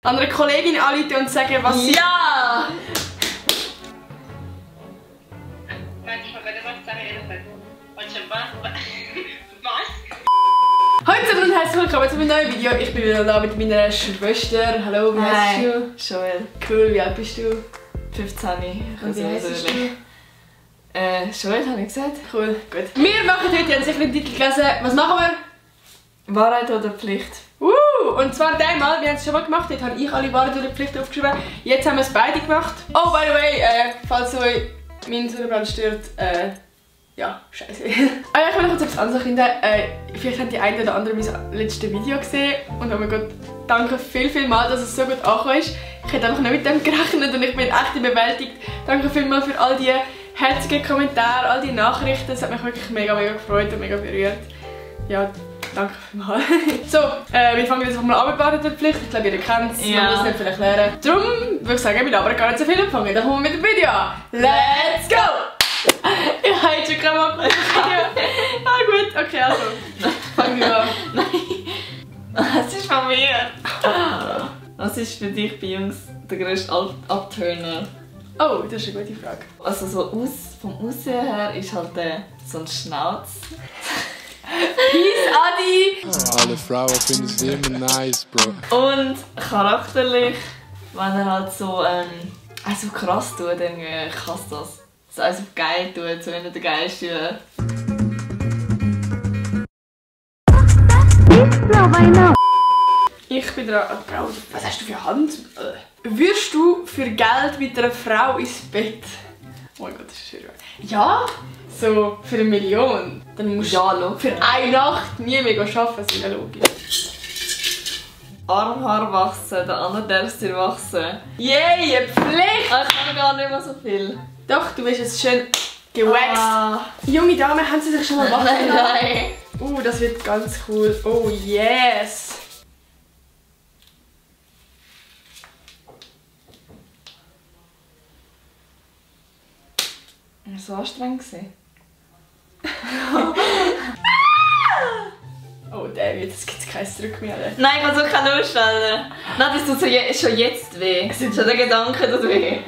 Andere Kollegin anrufen und sagen, was sie... Ja! Hallo und herzlich willkommen zu meinem neuen Video. Ich bin wieder da mit meiner Schwester. Hallo, wie heißt du? Joel. Cool, wie alt bist du? 15. Und wie heißt du? Joel, habe ich gesagt. Cool, gut. Wir machen heute, ihr habt sicher den Titel gelesen, was machen wir? Wahrheit oder Pflicht? Und zwar einmal, wir haben es schon mal gemacht, dort habe ich alle Wahrheit oder Pflicht aufgeschrieben. Jetzt haben wir es beide gemacht. Oh, by the way, falls euch mein Sonnenbrand stört, ja, scheiße. Ah ja, ich will noch kurz etwas anderes finden. Vielleicht haben die einen oder anderen mein letztes Video gesehen. Und oh mein Gott, danke viel mal, dass es so gut angekommen ist. Ich hätte einfach nicht mit dem gerechnet und ich bin echt überwältigt. Danke vielmals für all die herzigen Kommentare, all die Nachrichten. Es hat mich wirklich mega gefreut und mega berührt. Ja, danke vielmals. So, wir fangen jetzt mal an mit Wahrheit oder Pflicht. Ich glaube, ihr kennt es, man muss es nicht viel erklären. Darum würde ich sagen, wir labern gar nicht so viel anfangen. Dann kommen wir mit dem Video an. Let's go! Ich habe jetzt schon gerade mal gemacht. Ah gut, okay, also. Fangen wir an. Nein, es ist von mir. Was ist für dich bei Jungs der grösste Abturner? Oh, das ist eine gute Frage. Also so vom Aussehen her ist halt so ein Schnauz. Peace, Adi! Alle Frauen finden es immer nice, Bro. Und charakterlich, wenn er halt so also krass tut, dann kann es das. So also geil tut, so wenn er der Geilste wäre. Ich bin dran. Oh, was hast du für Hand? Würdest du für Geld mit einer Frau ins Bett? Oh mein Gott, das ist schwer. Ja? So für 1 Million. Dann musst du für eine Nacht nie mehr arbeiten, das ist ja logisch. Armhaar wachsen, der andere darf es dir wachsen. Yay, eine Pflicht! Aber ich kann gar nicht mehr so viel. Doch, du bist jetzt schön gewaxt. Junge Dame, haben sie sich schon mal wachsen lassen? Nein. Das wird ganz cool. Oh yes! Das war so anstrengend. Oh David, jetzt gibt es kein Zurück mehr. Nein, ich kann so keine Lust stellen. Nein, das tut so schon jetzt weh. Es sind schon der Gedanke, dass weh.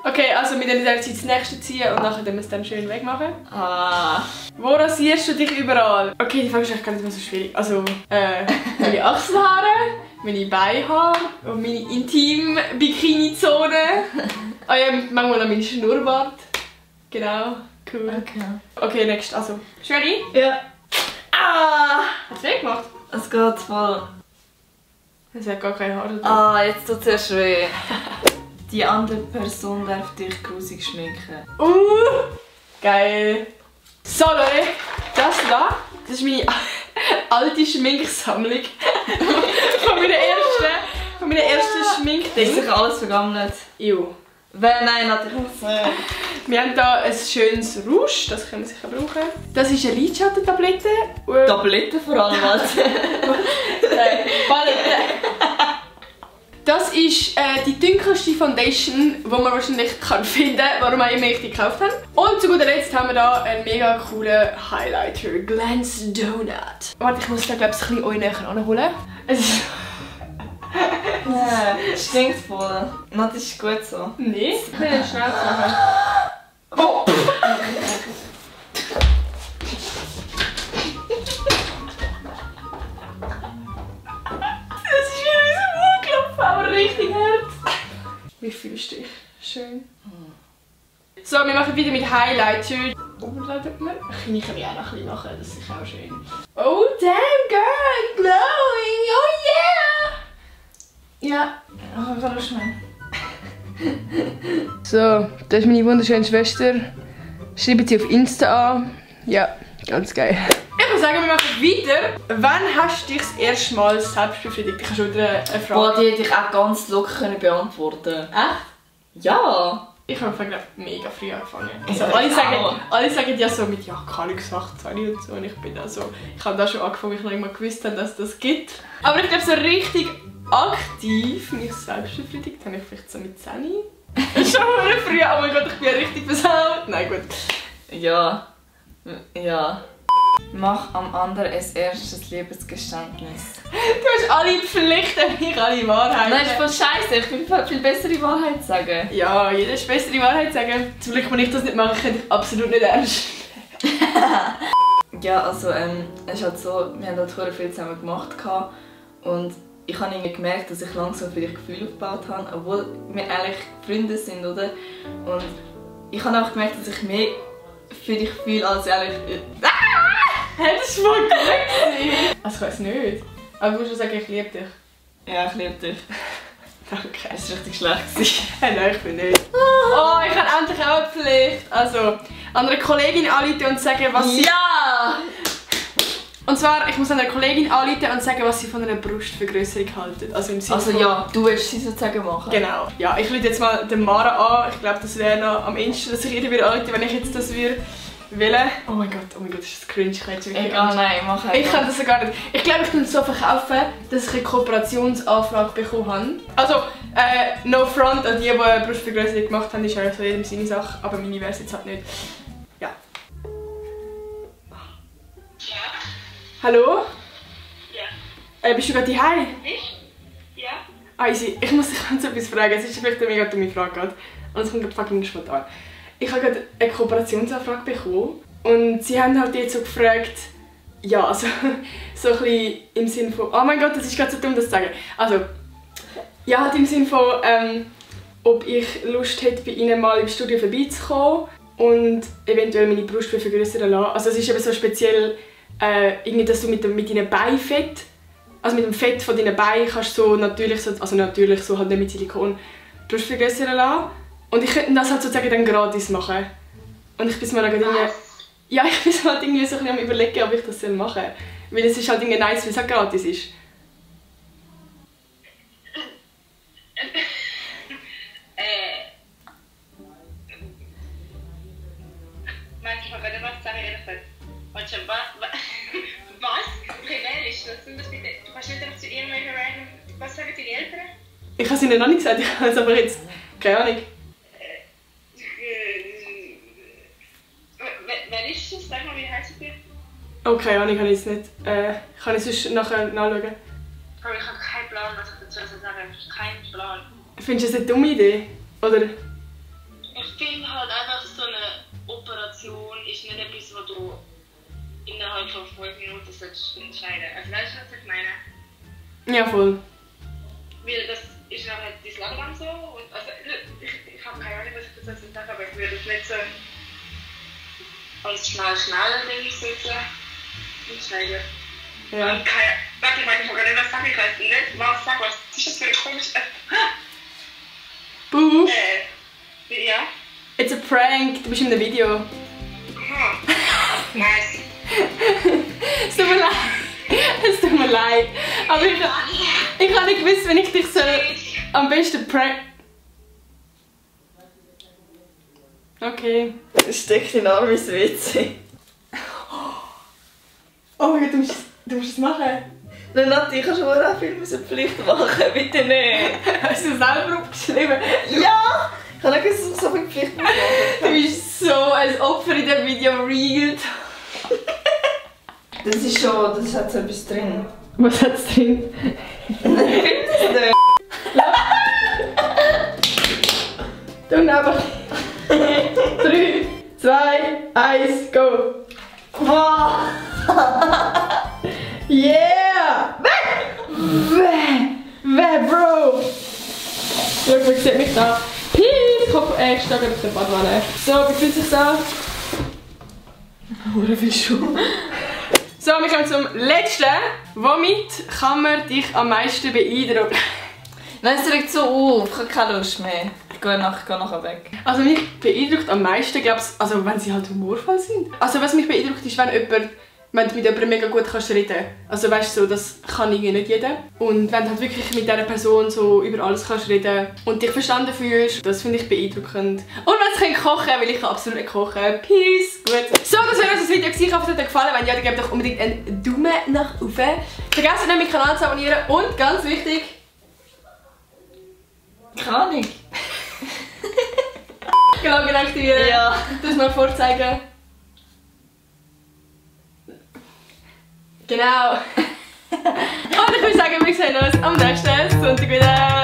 Okay, also wir werden jetzt das nächste ziehen und nachher wir es dann schön wegmachen. Ah. Wo rasierst du dich überall? Okay, die Frage ist eigentlich gar nicht mehr so schwierig. Also, meine Achselhaare, meine Beinhaare und meine Intim-Bikini-Zone. Ah ja, manchmal noch mein Schnurrbart. Genau, cool. Okay, next. Also, ready? Ja. Ah! Hast du weh gemacht? Es geht voll. Es hat gar keine Haare drin. Ah, jetzt tut es erst weh. Die andere Person darf dich grusig schminken. Geil. So Leute, das da, das ist meine alte Schminksammlung. von meiner ersten Schminkding. Ist sich alles vergammelt? Jo. Nein, natürlich nicht. Wir haben hier ein schönes Rouge, das können wir sicher brauchen. Das ist eine Lidschattentablette. Tabletten vor allem. Das ist die dunkelste Foundation, die man wahrscheinlich finden kann, warum auch immer ich die gekauft habe. Und zu guter Letzt haben wir hier einen mega coolen Highlighter, Glance Donut. Warte, ich muss den glaube ich ein bisschen euch näher anholen. Stinkt voll. Das ist gut so. Nee, ich will den schnell machen. Oh. Das ist wie ein Mundklopfen, aber richtig hart. Wie fühlst du dich? Schön. So, wir machen wieder mit Highlighter. Oberladen wir. Ich kann mich auch noch ein bisschen machen, das ist auch schön. Oh damn girl, glowing, oh yeah! Ja, ich kann Lust mehr. So, das ist meine wunderschöne Schwester. Schreibt sie auf Insta an. Ja, ganz geil. Ich würde sagen, wir machen weiter. Wann hast du dich das erste Mal selbst befriedigt? Ich habe schon wieder eine Frage. Boah, die hätte ich auch ganz locker beantworten. Echt? Ja. Ich habe mega früh angefangen. Also, alle sagen ja so mit, ja, keine Ahnung, 18 und so. Und ich bin da so, ich habe da schon angefangen, ich noch immer gewusst habe, dass das gibt. Aber ich glaube, so richtig aktiv mich selbst befriedigt habe ich vielleicht so mit 10. Schon früh, oh mein Gott, ich bin ja richtig versaut. Nein, gut. Ja. Ja. Mach am anderen ein erstes Liebesgeständnis. Du hast alle Pflichten, ich alle Wahrheiten. Nein, das ist voll scheiße. Ich will viel bessere Wahrheit sagen. Ja, jeder ist bessere Wahrheit sagen. Zum Glück, wenn ich das nicht mache, könnte ich absolut nicht ernst. Ja, also es ist halt so, wir haben halt vorher viel zusammen gemacht und ich habe irgendwie gemerkt, dass ich langsam für dich Gefühle aufgebaut habe, obwohl wir eigentlich Freunde sind, oder? Und ich habe auch gemerkt, dass ich mehr für dich fühle als ehrlich. Das ist voll gut. Also ich weiß nicht. Aber du musst schon sagen, ich liebe dich. Ja, ich liebe dich. Danke. Es war richtig schlecht. Nein, ich bin nicht. Oh, ich habe endlich auch eine Pflicht. Also, an eine Kollegin anrufen und sagen, was sie... Ja! Und zwar, ich muss an eine Kollegin anrufen und sagen, was sie von einer Brustvergrößerung halten. Also im Sinne von... Ja, du willst sie sozusagen machen. Genau. Ja, ich rufe jetzt mal den Mara an. Ich glaube, das wäre noch am ehesten, dass ich ihr wieder anrufe, wenn ich jetzt das würde. Oh mein Gott, das ist cringe. Ich kann jetzt wirklich Egal, nein, mach einfach. Ich kann das gar nicht. Ich glaube, ich kann es so verkaufen, dass ich eine Kooperationsanfrage bekommen habe. Also, no front an die eine Brustvergrößerung gemacht haben, ist ja so jedem seine Sache, aber meine wäre es jetzt halt nicht. Ja. Ja. Hallo? Ja. Bist du gerade daheim? Ich? Ja. Easy, ich muss dich ganz etwas fragen. Es ist vielleicht eine mega dumme Frage gerade. Und es kommt gerade fucking spontan. Ich habe gerade eine Kooperationsanfrage bekommen und sie haben halt jetzt so gefragt, ja, also so ein bisschen im Sinne von, oh mein Gott, das ist gerade so dumm, das zu sagen. Also, ja, halt im Sinne von, ob ich Lust hätte, bei ihnen mal im Studio vorbeizukommen und eventuell meine Brust vergrößern lassen. Also es ist eben so speziell, irgendwie, dass du mit deinem Beinfett, also mit dem Fett von deinen Beinen kannst so natürlich, also natürlich so halt nicht mit Silikon, Brust vergrößern lassen. Und ich könnte das halt sozusagen dann gratis machen. Und ich bin mir irgendwie... Ja, ich bin halt irgendwie so ein bisschen am Überlegen, ob ich das machen soll. Weil es ist halt irgendwie nice, weil es halt gratis ist. Manchmal gerade was sagen, ehrlich gesagt. Manchmal was? Rebell ist das? Du kannst nicht einfach zu irgendwelchen random... Was sagen deine Eltern? Ich habe es ihnen noch nicht gesagt, ich habe es aber jetzt... Keine Ahnung. Wer ist das? Sag mal, wie heißt du? Oh, keine Ahnung, kann ich jetzt nicht. Kann ich sonst nachher nachschauen? Aber ich habe keinen Plan, was ich dazu sagen soll. Keinen Plan. Findest du das eine dumme Idee? Oder? Ich finde halt einfach, so eine Operation ist nicht etwas, was du innerhalb von 5 Minuten entscheiden solltest. Also weißt du, was ich meine? Ja, voll. Weil das ist nachher dein Leben lang so. Und also, ich habe keine Ahnung, was ich dazu sagen, aber ich würde es nicht so als schnell Ding entscheiden. Ja. Warte, ich weiß nicht, was sagen. Ich weiß nicht, was sagen. Was ist das für ein komisches... Buh! Ja? It's a prank, du bist in einem Video. Nice. Es tut mir leid. Es tut mir leid. Aber ich habe nicht gewusst, wenn ich dich so am besten prank... Okay. Steck den Arm ins WC. Oh mein Gott, du musst es machen. Nein, Nati, ich habe schon mal viel Pflicht machen. Bitte nicht. Hast du selber aufgeschrieben? Ja! Ich habe nicht gewusst, dass ich so viel Pflicht machen. Du bist so ein Opfer in diesem Video real. Das ist schon, das hat so etwas drin. Was hat es drin? Nein, ich finde das nicht. Du einfach. 3, 2, 1, go! Wow! Yeah! Wer, Bro! Schau, man sieht mich da. Peace! Ich stehe gerade auf der Badwanne. So, wie fühlt sich das an? Hure viel Schuhe. So, wir kommen zum letzten. Womit kann man dich am meisten beeindrucken? Nein, es regt so auf. Ich habe keine Lust mehr. Ich gehe nachher weg. Also mich beeindruckt am meisten, glaub's, also wenn sie halt humorvoll sind. Also was mich beeindruckt ist, wenn du mit jemandem mega gut kannst reden. Also weißt du, so, das kann irgendwie nicht jeder. Und wenn du halt wirklich mit dieser Person so über alles kannst reden und dich verstanden fühlst, das finde ich beeindruckend. Und wenn sie kochen können, weil ich kann absolut nicht kochen. Peace, gut. So, das wäre das Video gewesen. Ich hoffe, es hat euch gefallen. Wenn ja, dann gebt doch unbedingt einen Daumen nach oben. Vergesst nicht, meinen Kanal zu abonnieren und ganz wichtig... Keine Ahnung. Glocke aktivieren. Ja. Du es mal vorzeigen. Genau. Und ich würde sagen, wir sehen uns am nächsten Sonntag wieder.